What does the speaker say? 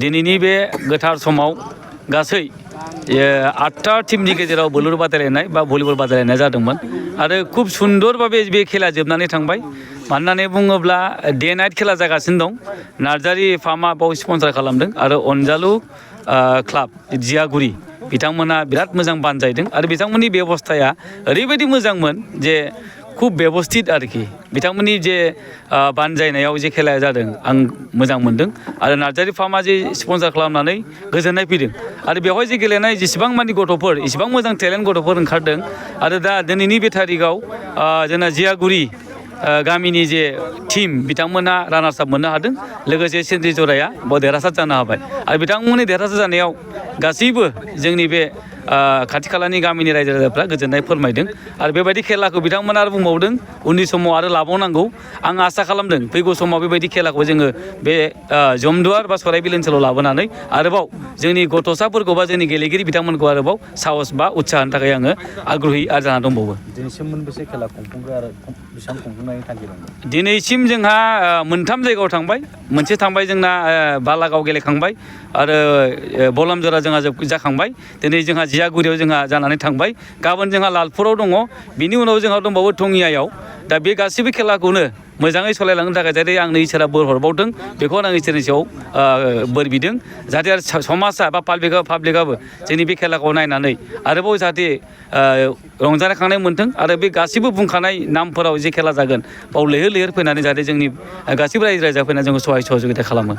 दिनैनि बे गोथार समाव गासै 8टा टीमनि गेजेराव बोलुर बादायलायनाय बा भलिबल बादायलायनाय जादोंमोन आरो खूब सुंदरभावे बे खेला जोबनानै थांबाय। मानो होननानै बुङोब्ला डे नाइट खेला जागासिनो दं। नार्जारि फार्मा बाव स्पन्सर खालामदों आरो अनजालु क्लाब जियागुरि बिथांमोना बिराद मोजां बानजायदों आरो बिथांमोननि बेबस्थाया ओरैबायदि मोजांमोन जे खूब बेबस्थित आरोखि बिथांमोननि जे बानजायनायाव जे खेलाया जादों आं मोजां मोनदों आरो नार्जारि फार्मा जे स्पन्सर खालामनानै गोजोननाय फैदों आरो बेवहाय जे गेलेनाय जेसेबां मानि गथ'फोर इसेबां मोजां टेलेन्ट गथ'फोर ओंखारदों आरो दा दिनैनि बे थारिखआव जोंना जियागुरि गामिनि जे टीम बिथांमोना रानार्स आप मोननो हादों लोगोसे सेन्ट्रि जराया बाव देरहासार जानो हाबाय आरो बिथांमोननि देरहासार जानायाव गासैबो जोंनि बे खाथि खालानि गामिनि रायजो राजाफ्रा गोजोननाय फोरमायदों आरो बेबायदि खेलाखौ बिथांमोना आरो बुंबावदों उननि समाव आरो लाबावनांगौ। आं आसा खालामदों फैगौ समाव बेबायदि खेलाखौ जोङो बे जमदुवार बा सराइबिल ओनसोलाव लाबोनानै आरोबाव जोंनि गथ'साफोरखौ बा जोंनि गेलेगिरि बिथांमोनखौ आरोबाव साहस बा उत्साह होनो थाखाय आङो आग्रहि आरो जाना दंबावो। दिनैसिम मोनबेसे खेला खुंफुंखो आरो बेसेबां खुंफुंनायनि थांखि दं? दिनैसिम जोंहा 3 जायगायाव थांबाय। मोनसे थांबाय जोंना बालागाव गेलेखांबाय आरो बलमजरा जोंहा जाखांबाय। दिनै जोंहा जियागुरियाव जोंहा जानानै थांबाय। गाबोन जोंहा लालपुराव दङ। बिनि उनाव जोंहा दंबावो टंगियायाव। दा बे गासैबो खेलाखौनो मोजाङै सालायलांनो थाखाय जाहाथे आंनो इसोरा बोर हरबावदों बेखौ आं इसोरनि सायाव बोर बिदों जाहाथे आरो समाजा बा पाब्लिकआबो जोंनि बे खेलाखौ नायनानै आरोबाव जाहाथे रंजाखांनाय मोनथों आरो बे गासैबो बुंखानाय नामफोराव जे खेला जागोन बाव लैहोर लैहोर फैनानै जाहाथे जोंनि गासैबो रायजो राजा फैनानै जोंखौ सहाय सहजुगिता खालामो।